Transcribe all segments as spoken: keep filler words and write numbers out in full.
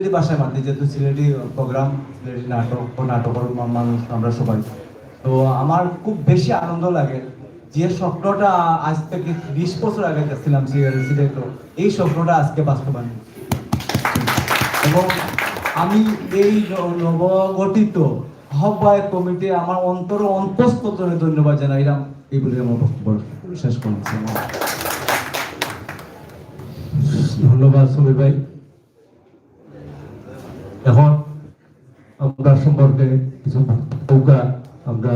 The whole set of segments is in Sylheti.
সিলেটি ভাষায় মাতি, যেহেতু সিলেটি প্রোগ্রাম, সিলেটি নাটক ও নাটকের মা-, মানুষ আমরা সবাই। তো আমার খুব বেশি আনন্দ লাগে যে স্বপ্নটা আজ থেকে বিশ বছর আগে দেখছিলাম সি-, সিলেটে, এই স্বপ্নটা আজকে বাস্তবায়ন হচ্ছে। এবং আমি এই ন-, নবগঠিত আহ্বায়ক কমিটি আমার অন্তর অন্তঃস্থল ধরে ধন্যবাদ জানাইলাম। এই বলে আমার বক্তব্য শেষ করছি। ধন্যবাদ সমীর ভাই। এখন আমরা সম্পর্কে কিছু বক্তব্য আমরা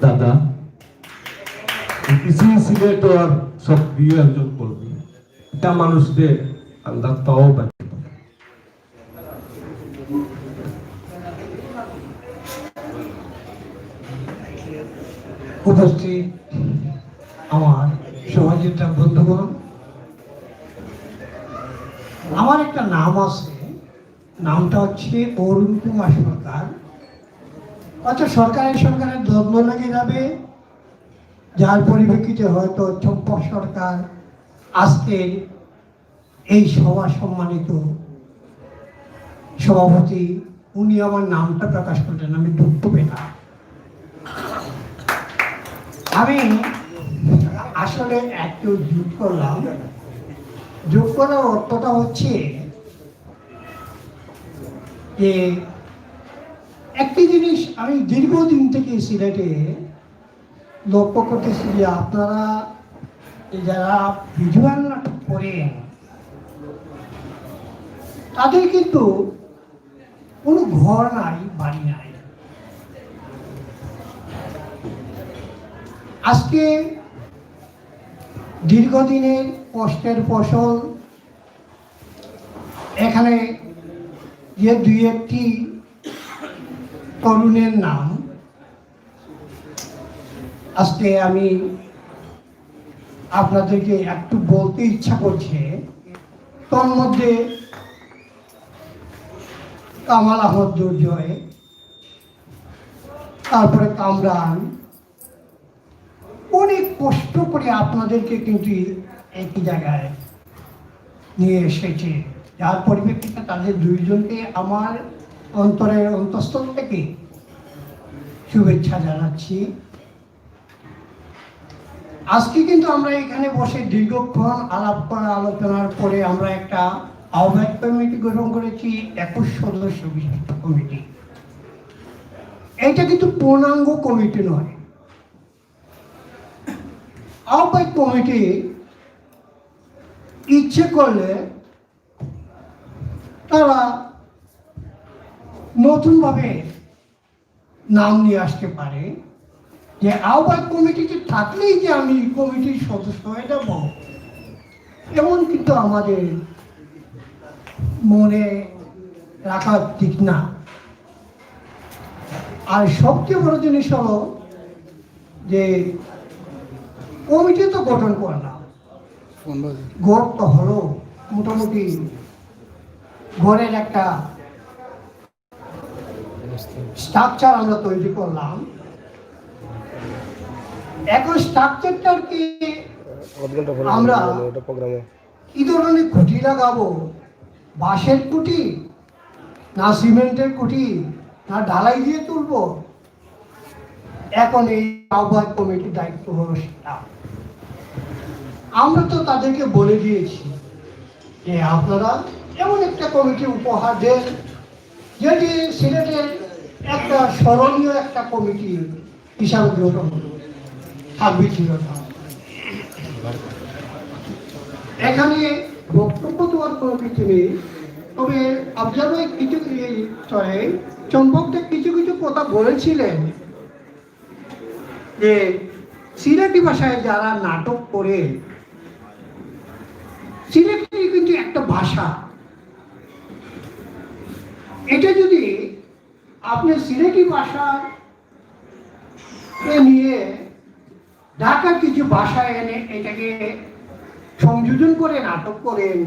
দাদা বিসি সিলেটর সক্রিয় একজন কর্মী, এটা মানুষদের আন্দাজ পাওয়া পারে। উপস্থিত আমার সহযোদ্ধা বন্ধুগণ, আমার একটা নাম আছে, নামটা হচ্ছে অরুণ কুমার সরকার। হয়তো সরকারের সরকারের দ্বন্দ্ব লেগে যাবে, যার পরিপ্রেক্ষিতে হয়তো চম্পক সরকার আজকের এই সভা সম্মানিত সভাপতি, উনি আমার নামটা প্রকাশ করলেন, আমি দুঃখ পেলাম। আমি আসলে একটু যোগ করলাম, যোগ করার অর্থটা হচ্ছে যে একটি জিনিস আমি দীর্ঘদিন থেকে সিলেটে লক্ষ্য করতেছি যে আপনারা এই যারা ভিজুয়াল নাটক করেন, তাদের কিন্তু কোনো ঘর নাই, বাড়ি নাই। আজকে দীর্ঘদিনের কষ্টের ফসল, এখানে যে দুই একটি তরুণের নাম আজকে আমি আপনাদেরকে একটু বলতে ইচ্ছা করছে। তন্মধ্যে কামাল আহমদ দুর্জয়, তারপরে কামরান, অনেক কষ্ট করে আপনাদেরকে কিন্তু একই জায়গায় নিয়ে এসেছে, যার পরিপ্রেক্ষিতে তাদের দুইজনকে আমার অন্তরের অন্তঃস্থল থেকে শুভেচ্ছা জানাচ্ছি। আজকে কিন্তু আমরা এখানে বসে দীর্ঘক্ষণ আলাপ করা, আলোচনার পরে আমরা একটা আহ্বায়ক কমিটি গঠন করেছি, একুশ সদস্য বিশিষ্ট কমিটি। এটা কিন্তু পূর্ণাঙ্গ কমিটি নয়। আহ্বায়ক কমিটি ইচ্ছে করলে তারা নতুনভাবে নাম নিয়ে আসতে পারে, যে আহ্বায়ক কমিটিতে থাকলেই যে আমি কমিটির সদস্য হয়ে যাব, এমন কিন্তু আমাদের মনে রাখা ঠিক না। আর সবচেয়ে বড় জিনিস হলো যে কমিটি তো গঠন করলাম, গড় তো হলো, মোটামুটি গড়ের একটা স্ট্রাকচার আমরা তৈরি করলাম। এখন স্ট্রাকচারটাকে আমরা কি ধরনের খুঁটি লাগাবো, বাঁশের খুঁটি না সিমেন্টের খুঁটি না ঢালাই দিয়ে তুলবো, এখন এই আহ্বায়ক কমিটির দায়িত্ব হলো সেটা। আমরা তো তাদেরকে বলে দিয়েছি যে আপনারা এমন একটা কমিটি উপহার দেন, যেটি সিলেটের একটা স্মরণীয় একটা কমিটি হিসাবে গঠন থাকবে চিরকাল। এখানে বক্তব্য দেওয়ার কোনো কিছু নেই, তবে আফজাল ভাই কিছু, এই, সরি, চম্পক দা কিছু কিছু কথা বলেছিলেন যে সিলেটি ভাষায় যারা নাটক করে, সিলেটি কিন্তু একটা ভাষা, এটা যদি আপনি সিলেটি ভাষা এ নিয়ে ঢাকার কিছু ভাষা এনে এটাকে সংযোজন করে নাটক করেন,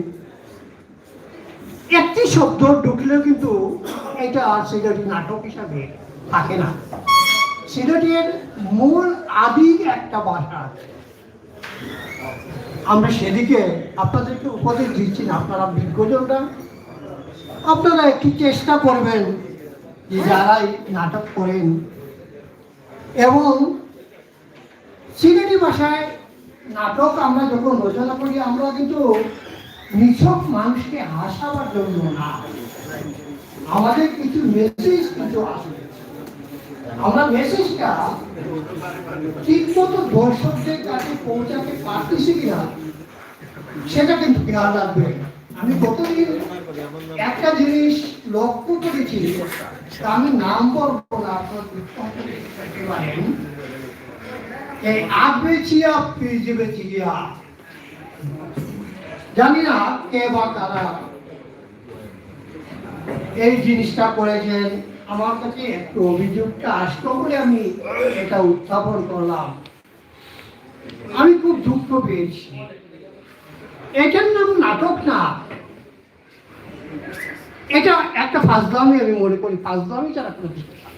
একটি শব্দ ঢুকলেও কিন্তু এটা আর সিলেটি নাটক হিসাবে থাকে না। সিলেটের মূল আদি একটা ভাষা আছে। আমরা সেদিকে আপনাদেরকে উপদেশ দিচ্ছি না, আপনারা বিজ্ঞজনরা, আপনারা একটু চেষ্টা করবেন যে যারাই নাটক করেন, এবং সিলেটি ভাষায় নাটক আমরা যখন রচনা করি, আমরা কিন্তু নিছক মানুষকে হাসাবার জন্য না, আমাদের কিছু মেসেজ কিন্তু আছে। আমরা মেসেজটা ঠিকমতো দর্শকদের কাছে পৌঁছাতে পারতেছি কিনা, সেটা কিন্তু খেয়াল রাখবেন। আমি গতদিন একটা জিনিস লক্ষ্য করেছি, তা আমি নাম বলবো না, আপনারা দৃষ্টান্ত দেখতে পারেন। এই আগে চিয়া পিজিবে চিয়া, জানি না কে বা কারা এই জিনিসটা করেছেন। আমার কাছে একটু অভিযোগটা আসলো বলে আমি এটা উত্থাপন করলাম। আমি খুব দুঃখ পেয়েছি। এটার নাম নাটক না, এটা একটা ফাজলামি আমি মনে করি, ফাজলামি ছাড়া কোনো কিছু না।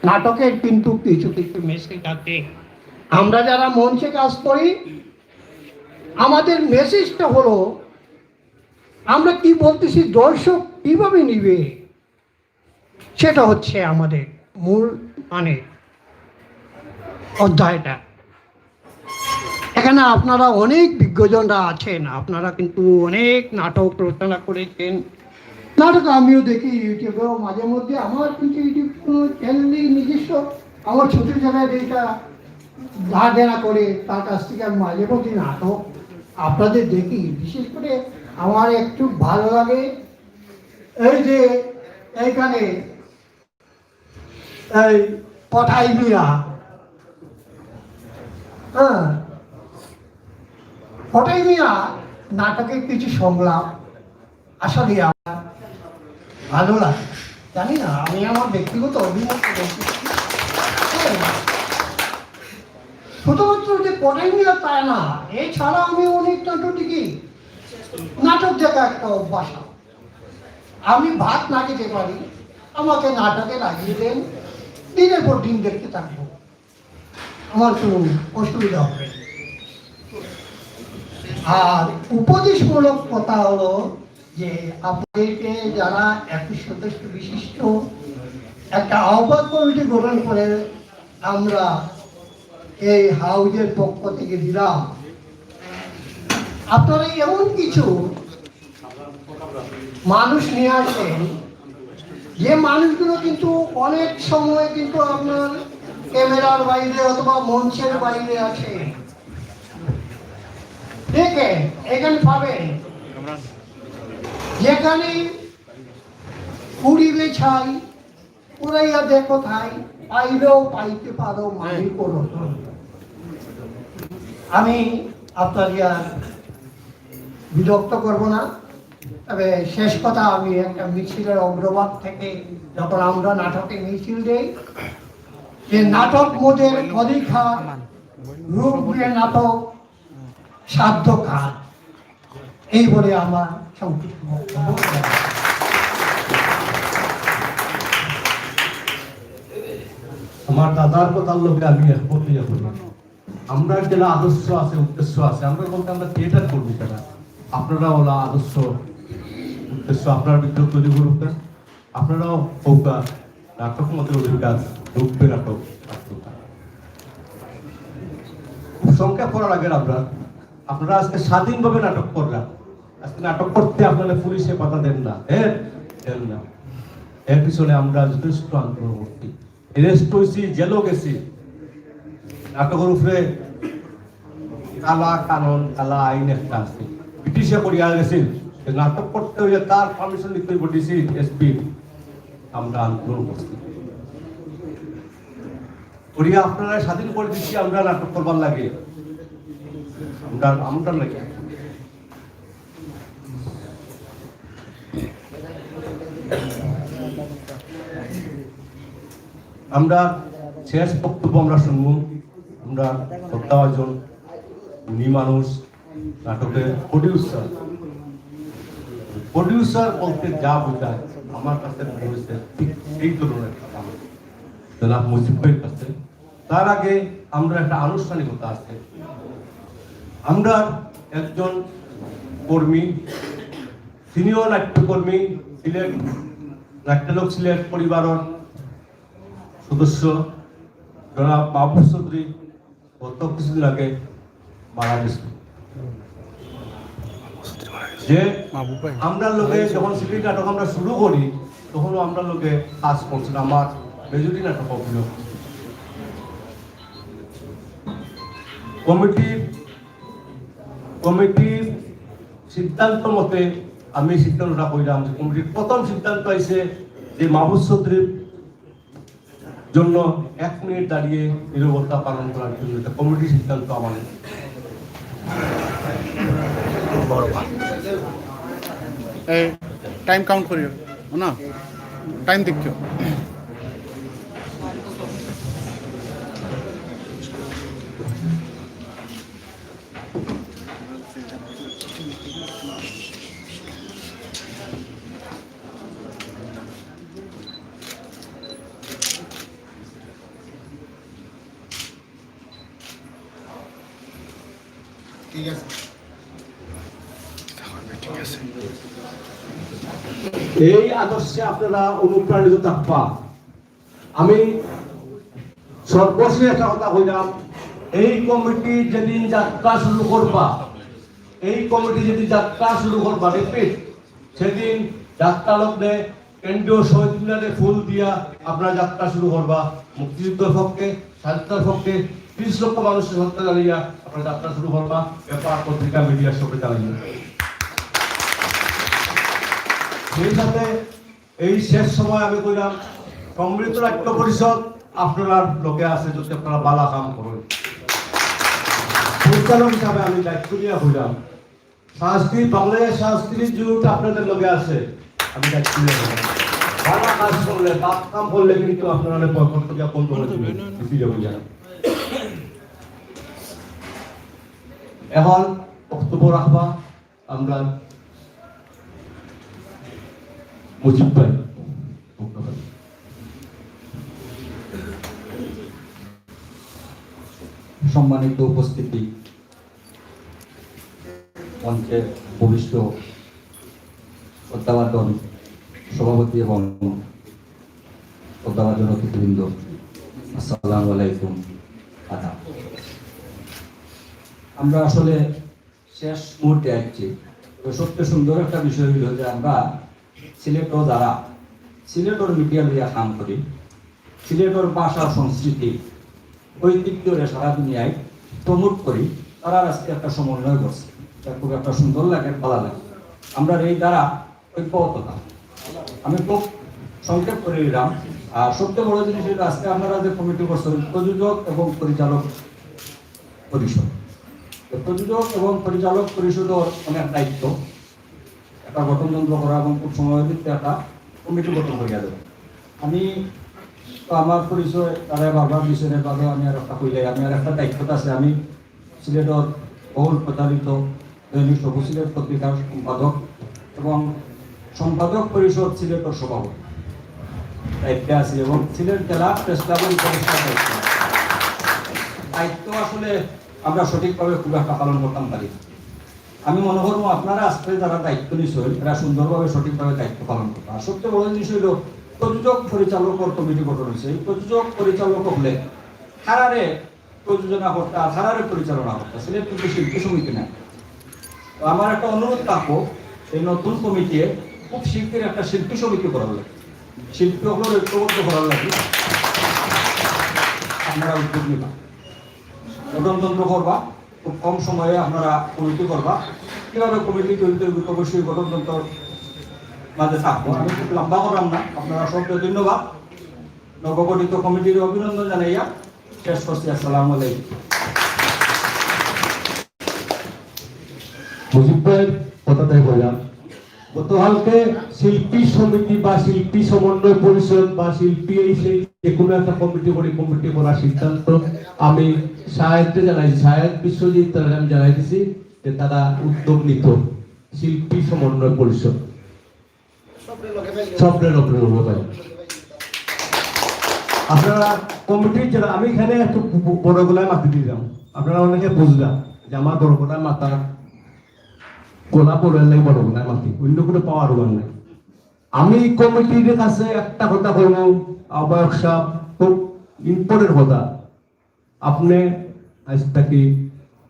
নাটকের কিন্তু কিছু কিছু মেসেজ আছে। আমরা যারা মঞ্চে কাজ করি, আমাদের মেসেজটা হলো, আমরা কি বলতেছি, দর্শক কিভাবে নিবে, সেটা হচ্ছে আমাদের মূল, মানে, অধ্যায়টা। এখানে আপনারা অনেক বিজ্ঞজনরা আছেন, আপনারা কিন্তু অনেক নাটক রচনা করেছেন। নাটক আমিও দেখি ইউটিউবেও মাঝে মধ্যে, আমার কিন্তু ইউটিউব কোনো চ্যানেল নেই নিজস্ব। আমার ছোট ছেলে যেটা যা দেনা করে, তার কাছ থেকে আমি মাঝে মধ্যে নাটক আপনাদের দেখি। বিশেষ করে আমার একটু ভালো লাগে এই যে এইখানে এই পটাই মিয়া, হ্যাঁ, পটাই মিয়া নাটকের কিছু সংলাপ আসলে আমার ভালো লাগে। জানি না, আমি আমার ব্যক্তিগত অভিমত বলছি। শুধুমাত্র যে পটাই মিয়া তা না, এছাড়া আমি অনেক নাটক দেখি। নাটক দেখা একটা অভ্যাস আমার। আমি ভাত না খেতে পারি, আমাকে নাটকে লাগিয়ে দেন, দিনের পর দিন দেখতে থাকবো, আমার কোনো অসুবিধা হবে না। আর উপদেশমূলক কথা হলো যে আপনাদেরকে যারা একুশ সদস্য বিশিষ্ট একটা আহ্বায়ক কমিটি গঠন করে আমরা এই হাউজের পক্ষ থেকে দিলাম, আপনারা এমন কিছু মানুষ নিয়ে আসেন যে মানুষগুলো কিন্তু অনেক সময় কিন্তু আপনার ক্যামেরার বাইরে অথবা মঞ্চের বাইরে আছে। দেখেন, এখানে পাবেন, যেখানে কুড়ি বেছাই, পুরাইয়া দেখো ঠাই, পাইলেও পাইতে পারো মালিক ও রতন। আমি আপনাদের আর বিরক্ত করব না, তবে শেষ কথা, আমি একটা মিছিলের অগ্রভাগ থেকে, যখন আমরা নাটকে মিছিল দেই, যে নাটক মোদের অধিকার, রূপ দিয়ে নাটক সাধ্য কার, এই বলে আমার সংক্ষিপ্ত বক্তব্য। আমার দাদার কথার লগে আমি একমত হইয়া বলি, আমরা যেলা আদর্শ আছে, উদ্দেশ্য আছে, আমরা বলতে আমরা থিয়েটার করবি তারা, আপনারা ওলা আদর্শ উদ্দেশ্য আপনার ভিতরে তৈরি করুক, আপনারাও হৌকা নাটক মতে অধিকার ঢুকবে নাটক। খুব সংক্ষেপ করা লাগে না আপনার, আপনারা আজকে স্বাধীনভাবে নাটক কররা। আজকে নাটক করতে আপনারা পুলিশে বাধা দেন না, হ্যাঁ, দেন না। এর পিছনে আমরা যথেষ্ট আন্দোলন করছি, অ্যারেস্ট হয়েছি, জেলও গেছি। নাটকের উপরে কালা কানুন, কালা আইন একটা আছে, ব্রিটিশে করিয়া গেছিল। যে নাটক করতে হইলে তার পারমিশন নিতে হইব ডিসি, এসপি। আমরা আন্দোলন করছি, করিয়া আপনারা স্বাধীন করে দিচ্ছি, আমরা নাটক করবার লাগে, আমরা আমরা লাগে। আমরা শেষ বক্তব্য আমরা শুনবো, আমরা শ্রদ্ধাভাজন মুনি মানুষ, নাটকের প্রডিউসার। প্রডিউসার বলতে যা বোঝায়, আমার কাছে মনে হয়েছে ঠিক সেই ধরনের একটা কাম জনাব মুজিব ভাইয়ের কাছে। তার আগে আমরা একটা আনুষ্ঠানিকতা আছে, আমরা একজন কর্মী, তিনিও নাট্যকর্মী, সিলেট, নাট্যলোক সিলেট পরিবারর সদস্য জনাব মাহবুব চৌধুরী গত কিছুদিন আগে মারা গেছে। যে মাহবুব ভাই। আমরার লগে যখন সিলেটি নাটক আমরা শুরু করি, তখনও আমরার লগে কাজ করছিল আমার মেজুরি নাটক অভিনয়। কমিটির, কমিটির সিদ্ধান্ত মতে আমি সিদ্ধান্তটা কইলাম যে কমিটির প্রথম সিদ্ধান্ত আইছে যে মাহবুব চৌধুরীর জন্য এক মিনিট দাঁড়িয়ে নীরবতা পালন করার জন্য। এটা কমিটির সিদ্ধান্ত আমাদের। এই টাইম কাউন্ট করিও না, টাইম দেখিও। ঠিক আছে। এই আদর্শে আপনারা অনুপ্রাণিত থাকবা। আমি সর্বশেষ একটা কথা কইলাম, এই কমিটি যেদিন যাত্রা শুরু করবা, এই কমিটি যেদিন যাত্রা শুরু করবা, রিপিট, সেদিন যাত্রা লগ্নে কেন্দ্রীয় শহীদ মিনারে ফুল দিয়া আপনারা যাত্রা শুরু করবা। মুক্তিযুদ্ধর পক্ষে, স্বাধীনতার পক্ষে ত্রিশ লক্ষ মানুষের হত্যা জানাইয়া আপনারা যাত্রা শুরু করবা। ব্যাপার পত্রিকা, মিডিয়া সবরে জানাইয়া। সেই সাথে এই শেষ সময় আমি কইলাম, সম্মিলিত নাট্য পরিষদ আপনারার লগে আছে, যদি আপনারা বালা কাম করেন। পরিচালক হিসাবে আমি দায়িত্ব নিয়ে কইলাম, সংস্কৃতি, বাংলাদেশ সংস্কৃতি জোট আপনাদের লগে আছে, আমি দায়িত্ব নিয়ে কইলাম। বালা কাজ করলে, বাদ কাম করলে কিন্তু আপনারা পকেট থেকে বন্ধ করে দিবেন, দিতে যাবো যারা। এখন বক্তব্য রাখবা আমরা মুজিব ভাই। সম্মানিত উপস্থিতি, মঞ্চে উপবিষ্ট শ্রদ্ধাভাজন সভাপতি এবং শ্রদ্ধাভাজন অতিথিবৃন্দ, আসসালামু আলাইকুম, আদাব। আমরা আসলে শেষ মুহূর্তে আইছি। তো সবচেয়ে সুন্দর একটা বিষয় হইল যে আমরা সিলেটর যারা সিলেটর মিডিয়া লইয়া কাম করি, সিলেটর ভাষা, সংস্কৃতি, ঐতিহ্যরে সারা দুনিয়ায় প্রমোট করি, তারার আজকে একটা সমন্বয় করছে। এটা খুব একটা সুন্দর লাগে, ভালো লাগে। আমরা এই ধারা অব্যাহত থাক। আমি খুব সংক্ষেপ করে দিলাম। আর সবচেয়ে বড় জিনিস হইল আজকে আপনারা যে কমিটি করছেন, প্রযোজক এবং পরিচালক পরিষদ। তো প্রযোজক এবং পরিচালক পরিষদর অনেক দায়িত্ব, একটা গঠনতন্ত্র করা এবং খুব সময়ের ভিতরে একটা কমিটি গঠন করিয়া দেব। আমি তো আমার পরিচয় তারা বারবার দিচ্ছেন, এর বাদেও আমি আর একটা কইলাই, আমি আর একটা দায়িত্ব আছে। আমি সিলেটর বহুল প্রচারিত দৈনিক সবুজ সিলেট পত্রিকার সম্পাদক এবং সম্পাদক পরিষদ সিলেটর সভাপতি দায়িত্বে আছি এবং সিলেট জেলা প্রেস ক্লাবের উপদেষ্টার দায়িত্বে আছি। দায়িত্ব আসলে আমরা সঠিকভাবে খুব একটা পালন করতাম পারি না। আমি মনে করবো আপনারা আজকে যারা দায়িত্ব নিচ্ছেন, এরা সুন্দরভাবে সঠিকভাবে দায়িত্ব পালন করবে। আর সবচেয়ে বড় জিনিস হইল প্রযোজক পরিচালকর কমিটি গঠন হয়েছে। এই প্রযোজক পরিচালক হলে তারারে প্রযোজনা করতা, তারারে পরিচালনা করতা, সিলেট কিন্তু শিল্পী সমিতি নাই। তো আমার একটা অনুরোধ থাকবো, এই নতুন কমিটিয়ে খুব শীঘ্রই একটা শিল্পী সমিতি করার লাগে, শিল্পী সকলরে ঐক্যবদ্ধ করার লাগে আপনারা উদ্যোগ নিবা, গঠনতন্ত্র করবা, খুব কম সময়ে আপনারা কমিটি করবা। কিভাবে কমিটি তৈরি করবে, অবশ্যই গঠনতন্ত্রর মাঝে থাকবো। আমি খুব লম্বা করলাম না, আপনারা সবকে ধন্যবাদ। নবগঠিত কমিটির অভিনন্দন জানাইয়া শেষ করছি। আসসালামু আলাইকুম। মুজিব ভাইয়ের কথাটাই বললাম, গতকালকে শিল্পী সমিতি বা শিল্পী সমন্বয় পরিষদ বা শিল্পী এই সেই যে কোনো একটা কমিটি করে কমিটি করার সিদ্ধান্ত আমি সায়েদকে জানাই, সায়েদ বিশ্বজিৎ তারা আমি জানাই দিছি যে তারা উদ্যোগ নিত শিল্পী সমন্বয় পরিষদ। সবরে লগে লইব ভাই। আপনারা কমিটির যারা, আমি এখানে একটু ব-, বড় গলায় মাতি দিলাম, আপনারা অনেকে বুঝলা যে আমার বড় গলায় মাতার গোলাপ ওর লাগি বড় না মাটি, অন্য কোনো পাওয়ার ওয়ার নাই। আমি কমিটির কাছে একটা কথা কইব, আহ্বায়ক সাহেব, খুব ইম্পর্টেন্ট কথা। আপনি আজ থাকি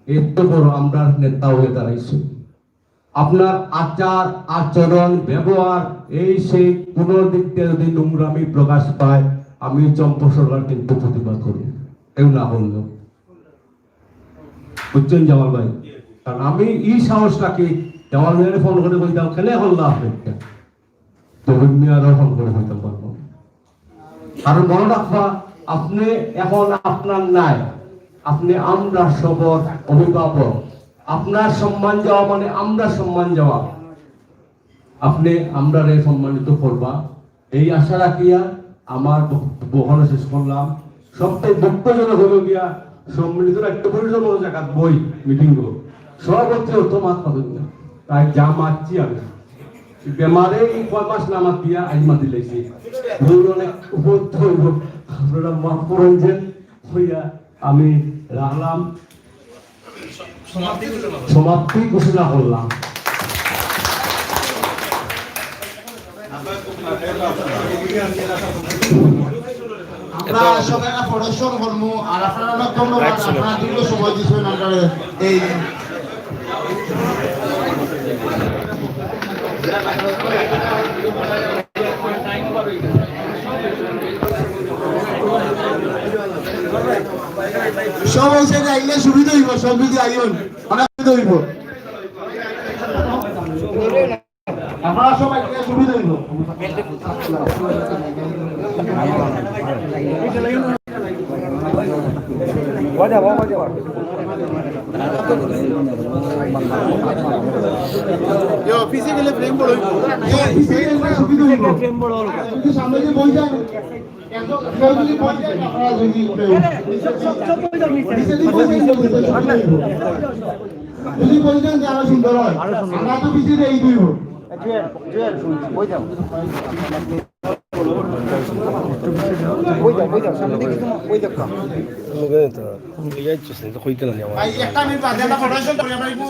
এত বড় আমরার নেতা হয়ে দাঁড়াইছেন, আপনার আচার আচরণ ব্যবহার এই সেই কোনো দিক দিয়ে যদি নোংরামি প্রকাশ পায়, আমি চম্পু সরকার কিন্তু প্রতিবাদ করব, কেউ না বললেও। বুঝছেন জামাল ভাই? কারণ আমি এই সাহস রাখি, জামাল ভাইরে ফোন করে কইতাম, "কেনে করলা আপনি এটা?" তো মিয়ারও ফোন করে কইতাম পারবো। কারণ মনে রাখবা, আপনি এখন আপনার নাই, আপনি আমরা সবর অভিভাবক। আপনার সম্মান যাওয়া মানে আমরা সম্মান যাওয়া। আপনি আমরারে সম্মানিত করবা, এই আশা রাখিয়া আমার বক্তব্য ওখানে শেষ করলাম। সবচেয়ে দুঃখজনক হলো গিয়া, সম্মিলিত রাষ্ট্র পরিষদ জায়গা বই মিটিং গো, সভাপতি অত মাত পাবেন না, তাই যা মাতছি আমি। বেমারে এই কয় মাস না মাতিয়া আজ মাতি লাইছি। ভুল অনেক উপর তো হইব, আপনারা মাফ করুন যে হইয়া আমি রাখলাম, সমাপ্তি ঘোষণা করলাম। আমরা সবাই প্রদর্শন করবো, আর আপনারা অনেক ধন্যবাদ, আপনারা দীর্ঘ সময় দিচ্ছেন আমরা এই সব অংশে আইলে সুবিধা হইব, সব যদি আইন, অনেক সুবিধা হইব। আপনারা সব আইলে সুবিধা হইব। ইয়ো, পিছে গেলে ফ্রেম বড় হইব। ইয়ো, পিছে গেলে সুবিধা হইব। কিন্তু সামনে যে বই যান, একদম কেউ যদি বই যান, আপনারা যদি কেউ পিছে যদি বই যান, সুবিধা হইব। যদি বই যান যে আরো সুন্দর হয়, আমরা তো পিছে দিয়ে এই দিব। ভাই, একটা মিনিট বাদে আমরা ফটো সেশন করি, আমরা একটু